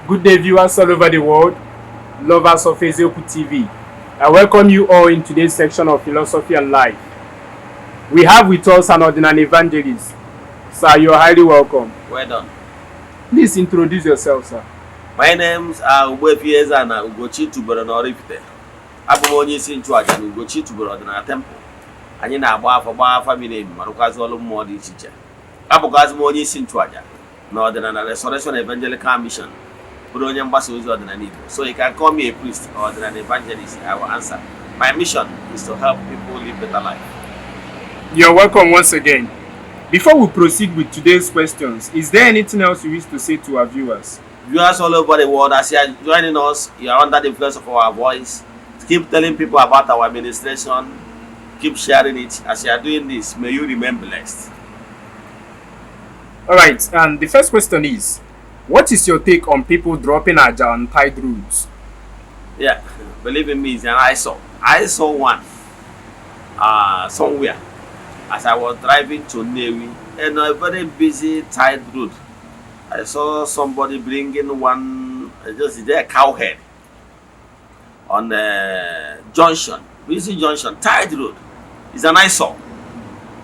Good day, viewers all over the world, lovers of Eze-Ana TV. I welcome you all in today's section of Philosophy and Life. We have with us an ordinary evangelist. Sir, you are highly welcome. Well done. Please introduce yourself, sir. My name's Eze-Ana Ugochi tubelu n'Oraifite. Abụ m onye isi nchụaja na Ugochi tubelu ọdịnala temple. Anyị na-agba afa miri emi ma rụkwazi ọrụ mmụọ dị iche iche. Abụkwazi m onye isi nchụaja na ọdịnala Restoration Evangelical Mission. Bụrụ onye mgbasa ozi ọdịnala Igbo. So you can call me a priest or ordinary evangelist. I will answer. My mission is to help people live better life. You're welcome once again. Before we proceed with today's questions, is there anything else you wish to say to our viewers? Viewers all over the world, as you are joining us, you are under the influence of our voice. Keep telling people about our administration. Keep sharing it. As you are doing this, may you remain blessed. Alright, and the first question is, what is your take on people dropping Aja on tide roads? Yeah, believe in me, it's an eyesore. I saw one somewhere as I was driving to Navy and a very busy tide road. I saw somebody bringing one, just there, cow head on the junction, busy junction, tide road. It's an eyesore.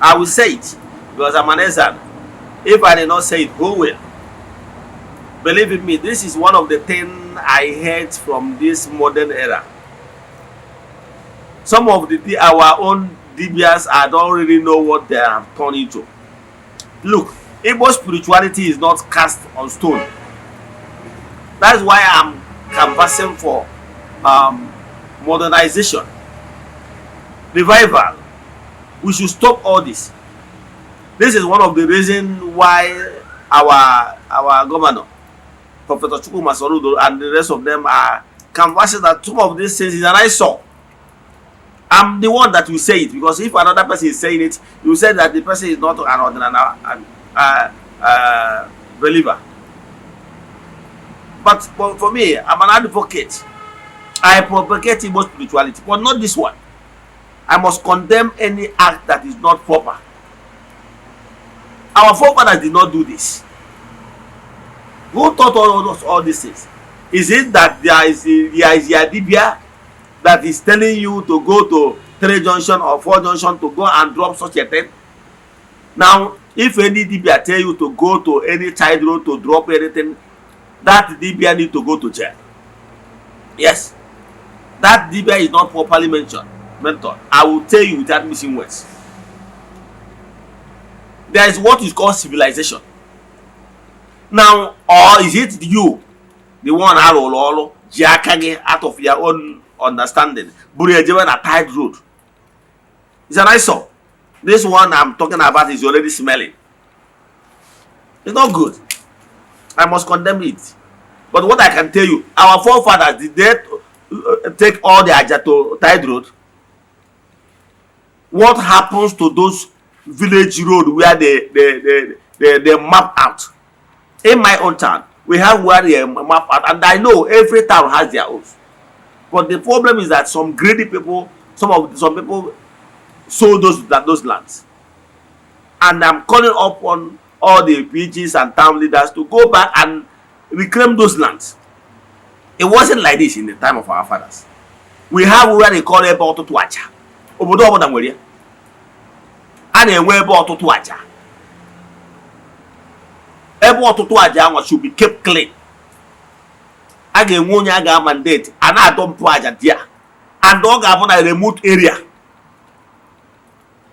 I will say it because I'm an Eze-Ana. If I did not say it, who will? Believe in me, this is one of the things I hate from this modern era. Some of our own DBS, I don't really know what they have turned into. Look, Igbo spirituality is not cast on stone. That's why I'm canvassing for modernization, revival. We should stop all this. This is one of the reasons why our governor, Professor Chukwuma Soludo, and the rest of them are canvassing that some of these things is an eyesore. I'm the one that will say it, because if another person is saying it, you say that the person is not an ordinary believer. But for me, I'm an advocate. I propagate Igbo spirituality, but not this one. I must condemn any act that is not proper. Our forefathers did not do this. Who taught all these things? Is it that there is a Dibia that is telling you to go to 3 junction or 4 junction to go and drop such a thing? Now, if any Dibia tell you to go to any child road to drop anything, that Dibia need to go to jail. Yes. That Dibia is not properly mentored. I will tell you without missing words. There is what is called civilization. Now, or is it you, the one out of your own understanding, Buriajewan a tide road? It's an eyesore. This one I'm talking about is already smelling. It's not good. I must condemn it. But what I can tell you, our forefathers, did they take all the Aja to tide road? What happens to those village road where they map out? In my own town, we have where they map out, and I know every town has their own. But the problem is that some greedy people, some people sold those lands. And I'm calling up on all the PGs and town leaders to go back and reclaim those lands. It wasn't like this in the time of our fathers. We have where they call it Otutu Aja. Obodo obodo nwere. A na-enwe ebe ọtụtụ aja. Ebe ọtụtụ aja ahụ should be kept clean. A ga-enwe onye a ga-mandate a na-adọmpụ aja dia, and ọ ga-abụ na remote area.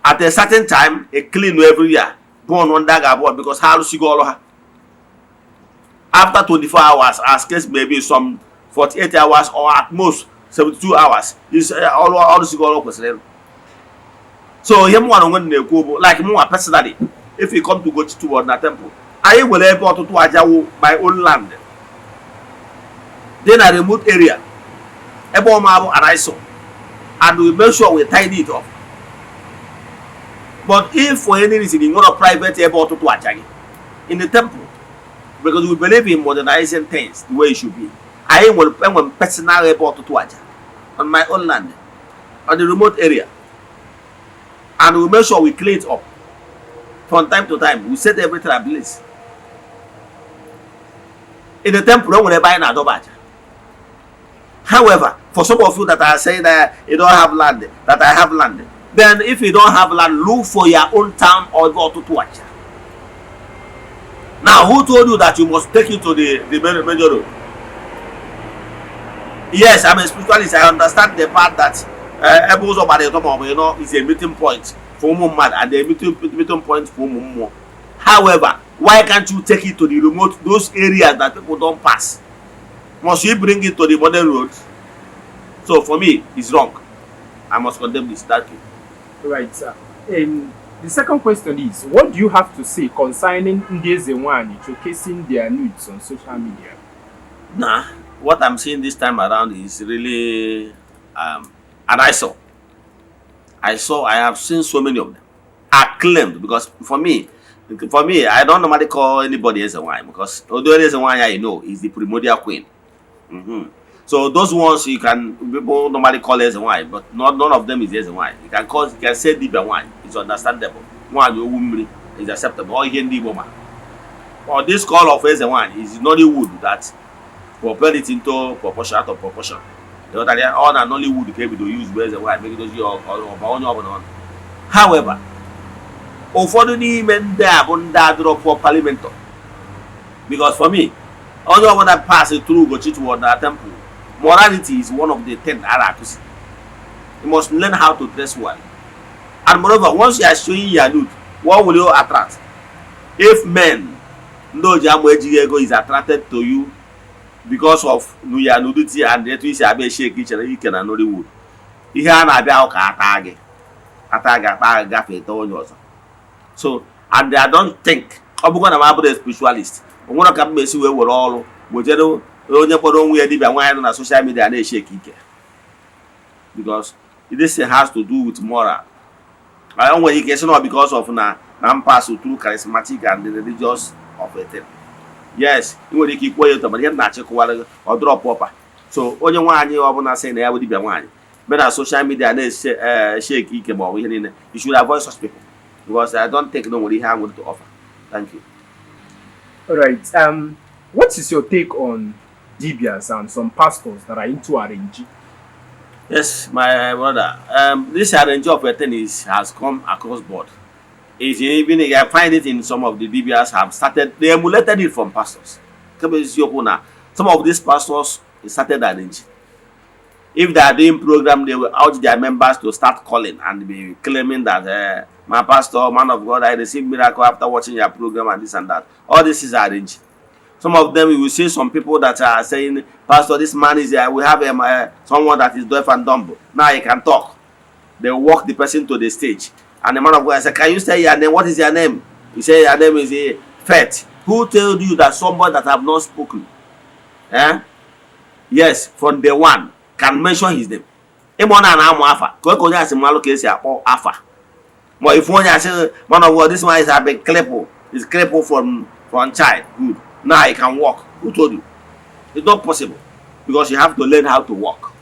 At a certain time, a clean every year. Born one dag abụọ because ha alụsigo ọrụ ha. After 24 hours, as case maybe some 48 hours or at most 72 hours, is alụsigo ọrụ kwesịrị. So him one when they go like more personally, if you come to go to Ordinary temple, I will able to Ajawo my own land. Then a remote area, Ebomabo and I saw, and we make sure we tidy it up. But if for any reason you want a private able to Ajagi in the temple, because we believe in modernizing things the way it should be, I will personal able to Aja on my own land, on the remote area. And we make sure we clean it up from time to time. We set everything ablaze. In the temple, when they buy an adobaja. However, for some of you that are saying that you don't have land, that I have land, then if you don't have land, look for your own town or go to Tuacha. Now, who told you that you must take you to the major road? Yes, I'm a spiritualist. I understand the part that is a meeting point for Muhammad and a meeting point for Muhammad. However, why can't you take it to the remote, those areas that people don't pass? Must you bring it to the modern roads? So for me, it's wrong. I must condemn this. Thank you. Right, sir. The second question is, what do you have to say concerning Eze-Ana showcasing their nudes on social media? Nah, what I'm seeing this time around is really, and I have seen so many of them acclaimed, because for me, I don't normally call anybody Eze-Ana, because although Eze-Ana I know is the primordial queen. So those ones people normally call Eze-Ana, but none of them is Eze-Ana. You can say Dibia One. It's understandable. One is acceptable. Or Hindi or this call of Eze-Ana is Nollywood that propel it into proportion out of proportion. All that Nollywood came to use Eze-Ana make it on. However, ụfọdụ n'ime ndị a bụ ndị adọrọ for parliament, because for me, only one that passes through Ugochi toward the temple, morality is one of the 10 Arakus. You must learn how to dress well. And moreover, once you are showing your nude, what will you attract? If men, no Jamu is attracted to you because of your nudity and the twist you shake each other, you can know the wood. You can have a so, and I don't think I'm going to be a spiritualist. I'm going to come and see where we're all. We're on social media and they shake it. Because this has to do with moral. I don't want to not because of I'm passing through charismatic and the religious of a thing. Yes, you want to keep quiet, but you're not check or drop proper. So, only one you are saying I would be one. But social media and they shake it. You should avoid such people. Because I don't think nobody has what to offer. Thank you. All right. What is your take on DBS and some pastors that are into arrange? Yes, my brother. This arrange of a thing has come across board. Even I find it in some of the DBS have started. They emulated it from pastors. Some of these pastors started arranging. If they are doing program, they will urge their members to start calling and be claiming that my pastor, man of God, I received miracle after watching your program and this and that. All this is arranged. Some of them, you will see some people that are saying, Pastor, this man is here. We have someone that is deaf and dumb. Now he can talk. They walk the person to the stage. And the man of God said, can you say your name? What is your name? He said, your name is Fet. Who told you that somebody that have not spoken? Yes, from the one. Can mention his name. Alpha. But if one say, man of God, this man is a big cripple. He's crippled from child. Good. Now he can walk. Who told you? It's not possible. Because you have to learn how to walk.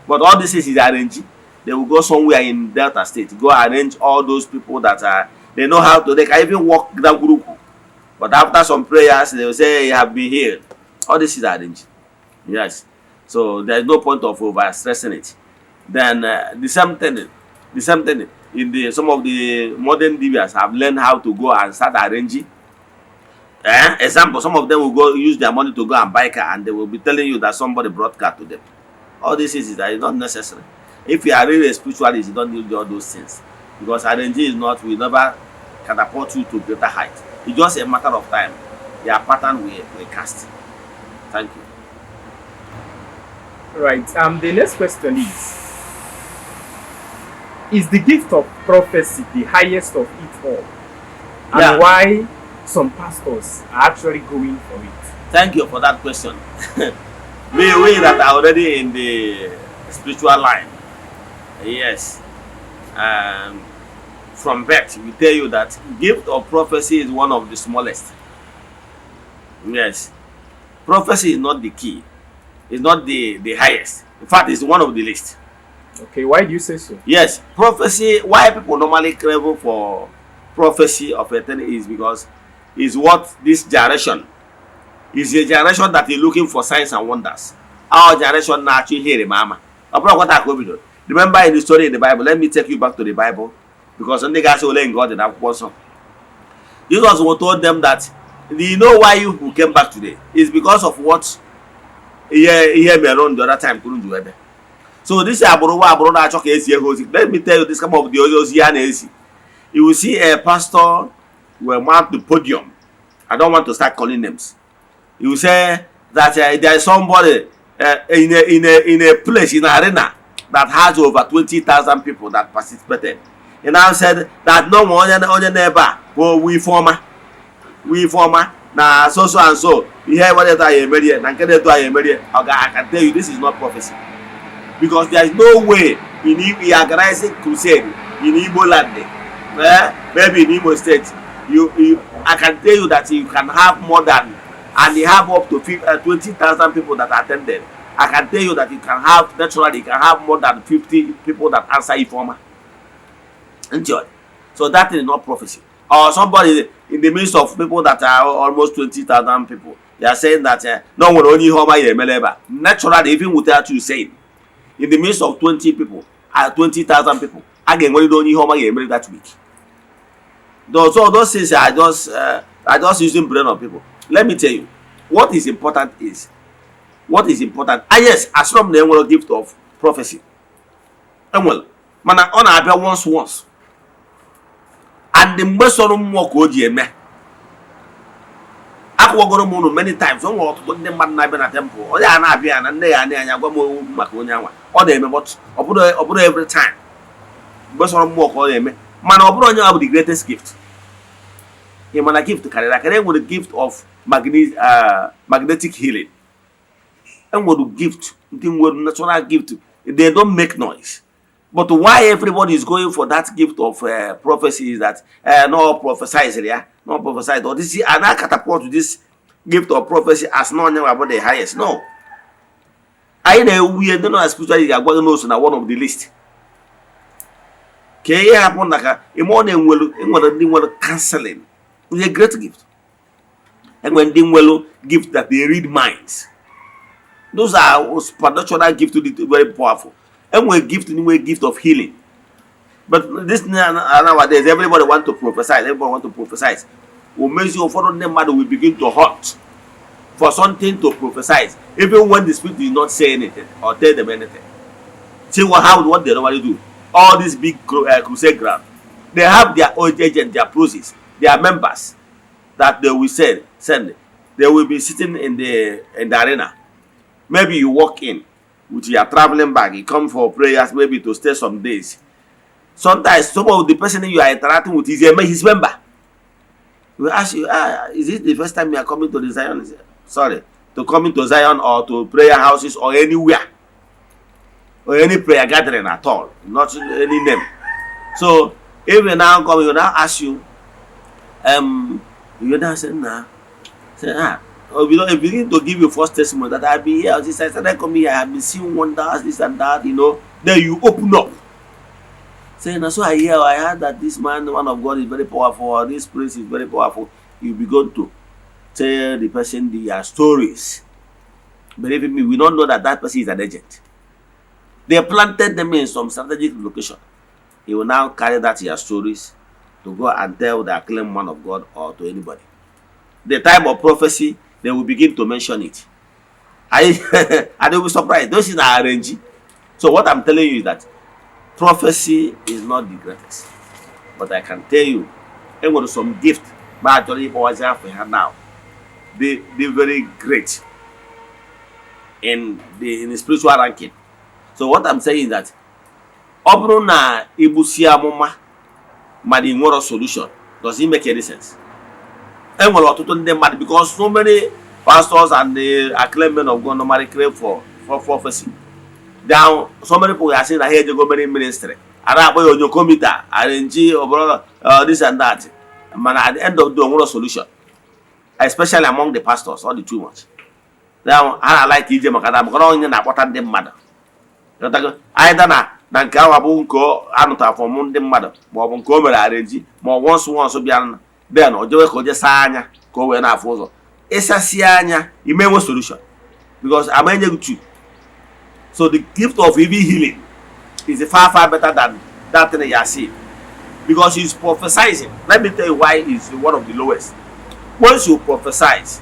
But all this is arranging. They will go somewhere in Delta State. Go arrange all those people that they know how to. They can even walk down Guruku. But after some prayers, they will say, you have been healed. All this is arranging. Yes. So there's no point of over stressing it. Then the same thing in some of the modern DBS have learned how to go and start arranging. Example, some of them will go use their money to go and buy car and they will be telling you that somebody brought car to them. All this is that it's not necessary. If you are really a spiritualist, you don't need all those things. Because arranging is not, will never catapult you to greater height. It's just a matter of time. Their pattern will cast. Thank you. Right. The next question is the gift of prophecy the highest of it all? And why some pastors are actually going for it? Thank you for that question. we that are already in the spiritual line, yes, from birth, we tell you that gift of prophecy is one of the smallest. Yes, prophecy is not the key. It's not the highest. In fact, it's one of the least. Okay, why do you say so? Yes, prophecy, why people normally crave for prophecy of eternity is because it's what this generation is a generation that is looking for signs and wonders. Our generation now actually hear mama. Remember in the story in the Bible, let me take you back to the Bible, because some guys will learn God in that person. Jesus told them that, you know why you came back today? It's because of what he heard me around the other time couldn't do it. So this is let me tell you this come of the Eze-Ana. You will see a pastor will mount the podium. I don't want to start calling names. You will say that there is somebody in a place, in an arena that has over 20,000 people that participated. And I said that no one on your neighbor, we former now so and so. You hear what I am ready, and I can tell you this is not prophecy. Because there is no way in organizing crusade in Igbo land, maybe in Igbo state, I can tell you that you can have more than, and they have up to 20,000 people that attended. I can tell you that you can have, naturally, you can have more than 50 people that answer informer. Enjoy. So that is not prophecy. Or somebody in the midst of people that are almost 20,000 people, they are saying that no one only Homer Yemeleba. Naturally, even without you saying, in the midst of 20 people, 20,000 people, again, when you don't Homer Yemeleba that week. So those things are just using brain of people. Let me tell you, what is important is, yes, as from the will gift of prophecy. And well, man, on appear once. And the most of them walk with you, man. I walk on many times. Don't walk to them man at the temple. Or they are not being, and they are near Maconia. Or they may watch or every time. Most of them walk all them. Man, Obronia have the greatest gift. He man a gift to carry, like with the gift of magnetic healing. And what do gift? Natural gift. They don't make noise. But why everybody is going for that gift of prophecy is that no prophesize, yeah, no prophesize. Or this and I catapult to this gift of prophecy as no name about the highest. No, I know we don't know spiritually are going to know one of the list. Okay, happen like a morning will canceling. It's a great gift. And when they will gift that they read minds, those are supernatural gift to the very powerful. And we gift of healing. But this nowadays, everybody want to prophesy. Will make you follow them matter will begin to hurt for something to prophesy. Even when the spirit did not say anything or tell them anything. See what they normally do. All these big crusade ground, they have their own agent, their process, their members that they will send. They will be sitting in the arena. Maybe you walk in with your traveling bag, you come for prayers, maybe to stay some days. Sometimes some of the person you are interacting with is his member. We ask you, is it the first time you are coming to the Zion? Sorry, to coming to Zion or to prayer houses or anywhere, or any prayer gathering at all, not any name. So if you now come, you now ask you, you now say, nah, or if you begin to give your first testimony that I've been here, since I started coming here, I've been seeing wonders, this and that, then you open up. Saying, so I heard that this man of God is very powerful, or this priest is very powerful. You begin to tell the person their stories. Believe me, we don't know that person is an agent. They planted them in some strategic location. He will now carry that your stories to go and tell the acclaimed man of God or to anybody. The time of prophecy, they will begin to mention it. And they will be surprised. Those things are arranged. So what I'm telling you is that prophecy is not the greatest. But I can tell you, it was some gift. But actually, was now. They very great in the spiritual ranking. So what I'm saying is that Obrona Ibusia Moma Madi moral solution. Does it make any sense? And well, because so many pastors and the acclaimed men of God normally crave for prophecy. Now, so many people are saying that here they go many ministry. Araboy on your committee, RNG or brother, this and that. Man, at the end of the moral solution, especially among the pastors, all the too much. Now, I like EJ Makadam, growing in a bottom them mother. Either na nke ahụ abụ nke anụta fọm ndị mmadụ ma ọ bụ nke o mere arenji ma ọ once so bịa then o jewe ka o je saa anya ka o wee na-afụ ụzọ Eze-Ana, you may want solution. Because I'm able to. So the gift of even healing is far, far better than that thing you are seeing. Because he's prophesizing. Let me tell you why he's one of the lowest. Once you prophesize,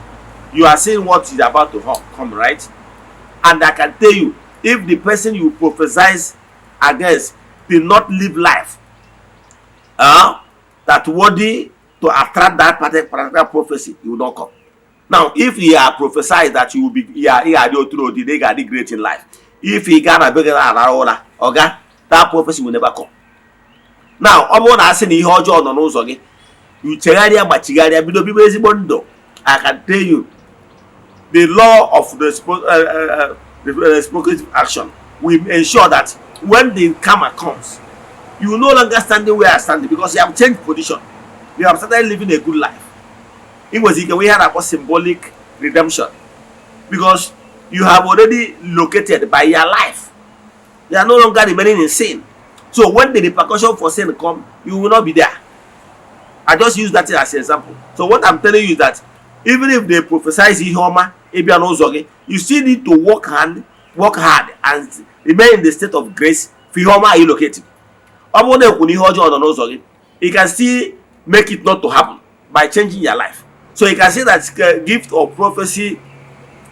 you are seeing what is about to come, right? And I can tell you, if the person you prophesize against did not live life that worthy to attract that particular prophecy, he will not come. Now, if he are prophesied that you will be, he are the great in life. If he got a bigger that prophecy will never come. Now, I say the whole John on again. You chegaria but chegaria bido people ezigbo. I can tell you, the law of the reciprocative action will ensure that when the karma comes, you will no longer standing where I stand because you have changed position. You have started living a good life. It was we had a symbolic redemption because you have already located by your life. You are no longer remaining in sin. So when the repercussion for sin come, you will not be there. I just use that as an example. So what I'm telling you is that even if they prophesize Ihoma, you still need to work hard and remain in the state of grace for Ihoma are located. You can still make it not to happen by changing your life. So you can say that gift of prophecy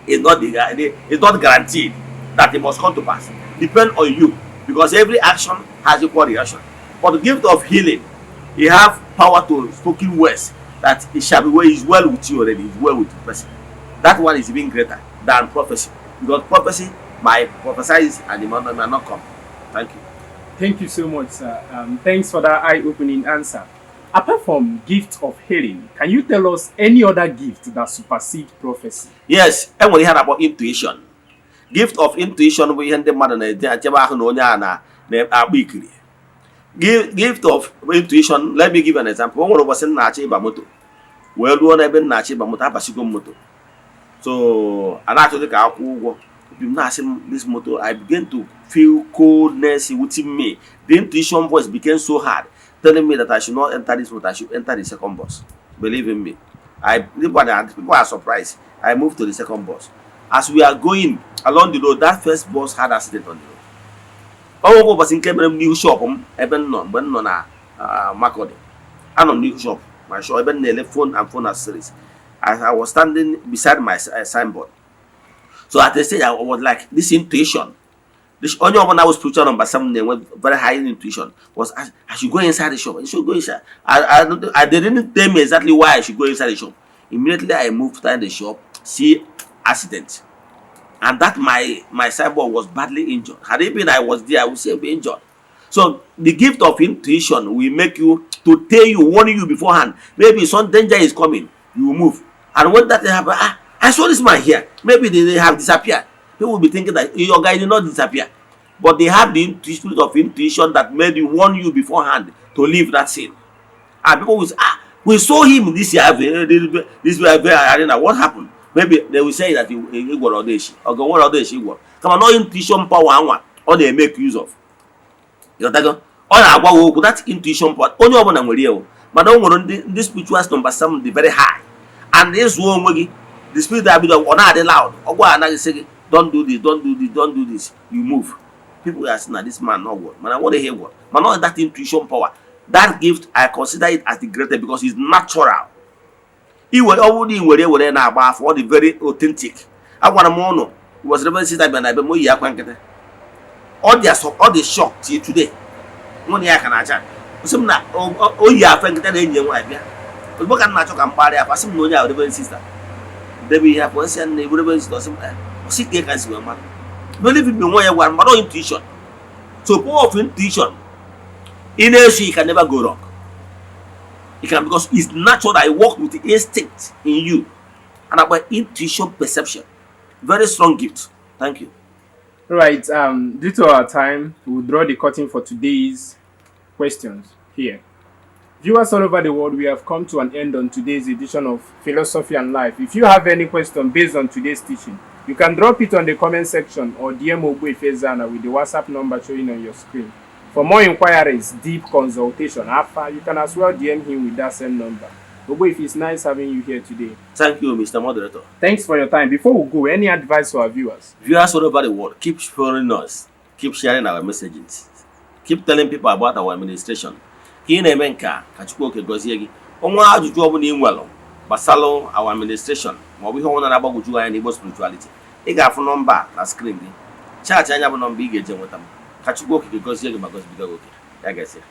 is not guaranteed that it must come to pass. Depend on you, because every action has equal reaction. But the gift of healing, you have power to spoken words that it shall be well, is well with you already, is well with the person. That one is even greater than prophecy, because prophecy might prophesy and the man may not come. Thank you. Thank you so much, sir. Thanks for that eye-opening answer. Apart from gift of healing, can you tell us any other gift that supersedes prophecy? Yes, and we heard about intuition. Gift of intuition, we hear the man gift of intuition. Let me give an example. One of us in Nachi Bamoto. Well, one I've been Nachi Bamuta Moto. So, and actually, this motor, I began to feel coldness within me. The intuition voice became so hard, telling me that I should not enter this motor, I should enter the second bus. Believe in me. People are surprised. I moved to the second bus. As we are going along the road, that first bus had accident on the road. Oh, was in Cameron new shop, even non, when non Makodi. I'm on new shop, my shop, even the phone and phone accessories. As I was standing beside my signboard. So at the stage, I was like, this intuition. This only one I was preaching on, but something with very high intuition was I should go inside the shop. I should go inside. I didn't tell me exactly why I should go inside the shop. Immediately I moved inside the shop, see accident. And that my signboard was badly injured. Had it been I was there, I would say be injured. So the gift of intuition will make you to tell you, warning you beforehand. Maybe some danger is coming, you will move. And when that happens, I saw this man here. Maybe they have disappeared. People will be thinking that your guy did not disappear. But they have the spirit of intuition that made you warn you beforehand to leave that scene. And people will say, we saw him this year, this arena. What happened? Maybe they will say that he got audition. Or go what audition he got. Come on, no intuition power or they make use of. You know that intuition part. Only one I'm with but don't want this spiritual number some very high. And this one the spirit that be loud. Or go say, don't do this, don't do this, don't do this. You move. People are saying, this man not what. Man, I want to hear what. Man, not that intuition power. That gift, I consider it as the greatest because it's natural. He was already where now about for the very authentic. I want to know. It was never said that when I be more yakwankete. All the shock till today. Money I can achieve. Some na ya friend that in your wife. But what can I talk and party up? Some no ya the sister. They be have one and they would have some sick can see man. Believe in me one, but no intuition. So power of intuition. Inertia can never go wrong. It can because it's natural that I work with the instinct in you. And about intuition perception. Very strong gift. Thank you. Right. Due to our time, we'll draw the curtain for today's questions here. Viewers all over the world, we have come to an end on today's edition of Philosophy and Life. If you have any question based on today's teaching, you can drop it on the comment section or DM Eze-Ana with the WhatsApp number showing on your screen. For more inquiries, deep consultation, you can as well DM him with that same number. Bobo, if it's nice having you here today. Thank you, Mr. Moderator. Thanks for your time. Before we go, any advice for our viewers? Viewers all over the world, keep following us, keep sharing our messages, keep telling people about our administration. Ka ị na-eme nke a ka Chukwu oke gọzie gị. Ọnwa ajụjụ ọbụla ị nwere gbasara our administration ma ọ bụ ihe ọbụla na-agbagwoju anya n'Igbo spirituality, ị ga-afụ nọmba na screen gị. Chaachị anya bụ nọmba ị ga-eje nweta m. Ka Chukwu oke gọzie gị ma gọzibiga gị oke. Ya gasịa.